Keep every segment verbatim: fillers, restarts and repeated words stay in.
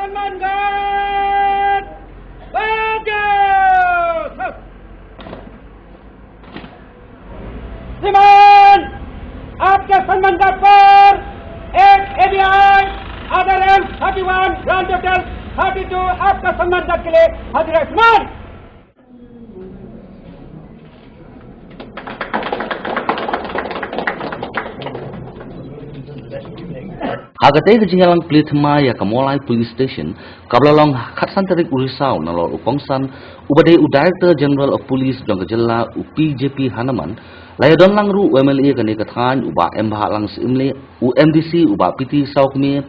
सम्मान गार्ड, भाग जाओ। श्रीमान, आपके सम्मान गार्ड पर एक एडीआई, आरआरएम थर्टी वन, ग्रांड टोटल थर्टी टू, आपका सम्मान गार्ड के लिए हाजिर है। श्रीमान। Ha katei ka jingïalang plie thymmai ïa ka Mawlai Police Station, kaba la long ha khatsan tarik u Risaw, nalor u kongsan uba dei u Director General of Police jong ka jylla, u P J P Hanuman, la ïadon lang ruh u MLA kane ka thaiñ, u Bah Embahlang Syiemlieh, u MDC, u Bah P T Sawkmie,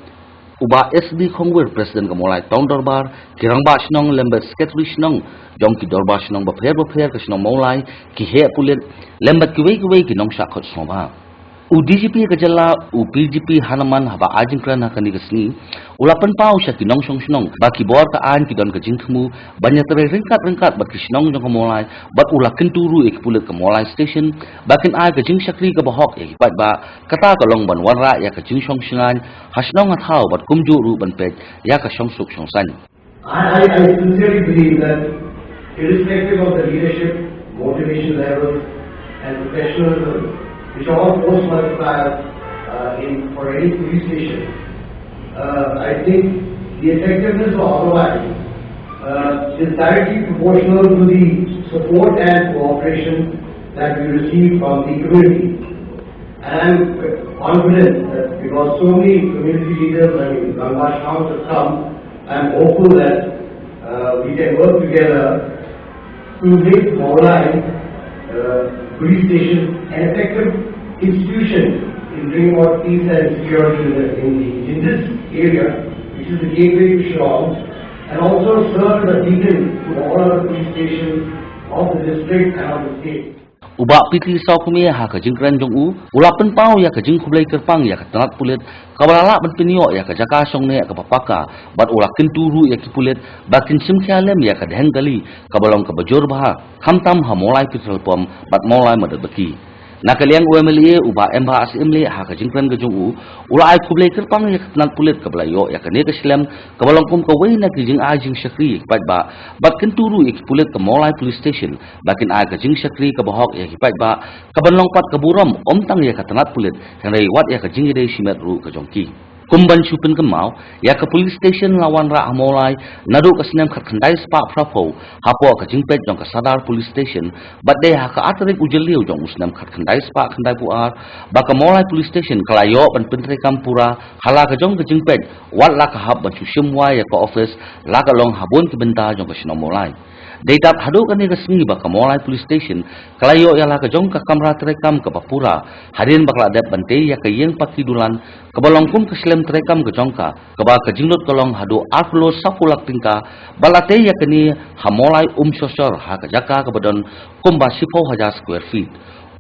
u Bah S D Khongwir, President ka Mawlai Town Dorbar, ki rangbah shnong lem bad Secretary shnong jong ki dorbar shnong bapher bapher ka shnong Mawlai, ki heh pulit lem bad kiwei kiwei ki nongshah khot sngewbha. U DGP ka jylla, u P J P Hanuman, haba ai jingkren ha kane ka sngi, u la pynpaw sha ki nongshong shnong ba ki bor ka aiñ ki don ka jingthmu ban ïatrei ryngkat ryngkat bad ki shnong jong ka Mawlai, bad u la kyntu ruh ïa ki pulit ka Mawlai Station ba kin ai ka jingshakri kaba hok ïa ki paidbah, kata ka long ban wanrah ïa ka jingshong shngaiñ ha shnong ha thaw bad kumjuh ruh ban peit ïa ka shongsuk shongsaiñ. I, I, I sincerely believe that, irrespective of the leadership, motivation levels, and professionalism, which are all force multipliers, uh, in, for any police station, uh, I think the effectiveness of our, uh, is directly proportional to the support and cooperation that we receive from the community. And I'm confident that because so many community leaders and Rangbah Shnong have come, I'm hopeful that, uh, we can work together to make Mawlai, uh, police station an effective institution in bringing about peace and security in, the, in, the, in this area, which is the gateway to Shillong, and also serve as a beacon to all other police stations of the district and of the state. U Bah P T Sawkmie ha ka jingkren jong u, u la pynpaw ïa ka jingkhublei kyrpang ïa ka tnat pulit kaba la lah ban pynïoh ïa ka jaka shongneh kaba paka, bad u la kyntu ruh ïa ki pulit ba kin shim khia lem ïa ka dheng kali kaba long kaba jur bha, khamtam ha Mawlai Petrol Pump bad Mawlai Madatbaki. Na ka liang u MLA u Bah Embah Syiemlieh ha ka jingkren ka jong u, u la ai khublei kyrpang ïa ka tnat pulit kaba la ïoh ïa kane ka shlem kaba long kum kawei na ki jingai jingshakri ïa ki paidbah, bad kyntu ruh ïa ki pulit ka Mawlai Police Station ba kin ai ka jingshakri kaba hok ïa ki paidbah, kaban long pat ka burom ym tang ïa ka tnat pulit, hynrei wat ïa ka jingïadei shimet ruh ka jong ki. Kum ban shu pynkynmaw, ïa ka police station la wanrah ha Mawlai naduh ka snem khatkhyndai spah phraphew, hapoh ka jingpeit jong ka Sadar Police Station, bad dei ha ka ar tarik u Jylliew jong u snem khatkhyndai spah khyndaiphew ar ba ka Mawlai Police Station ka la ïoh ban pyntreikam pura ha la ka jong ka jingpeit, wat la ka hap ban shu shim wai ïa ka office, la ka long ha bun ki bynta jong ka shnong Mawlai. Dei tad haduh kane ka sngi ba ka Mawlai Police Station ka la ïoh ïa la ka jong ka kamra treikam kaba pura, hadien ba ka la dep ban tei ïa ka ïing paki dulan kaba long kum ka shlem treikam ka jong ka, kaba ka jinglut ka long haduh ar klur sawphew lak tyngka, bad la tei ïa kane ha Mawlai Umshoshor, ha ka jaka kaba don kumba shiphew hajar square feet.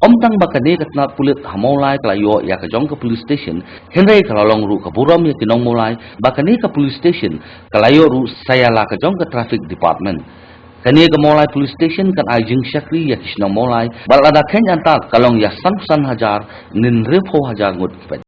Ym tang ba kane ka tnat pulit ha Mawlai ka la ïoh ïa ka jong ka police station, hynrei ka la long ruh ka burom ïa ki nong Mawlai ba kane ka police station ka la ïoh ruh sa ïa la ka jong ka traffic department. Kane ka Mawlai Police Station kan ai jingshakri ïa ki shnong Mawlai bad lada kheiñ antad ka long ïa sanphew san hajar ne hynriewphew hajar ngut ki paid.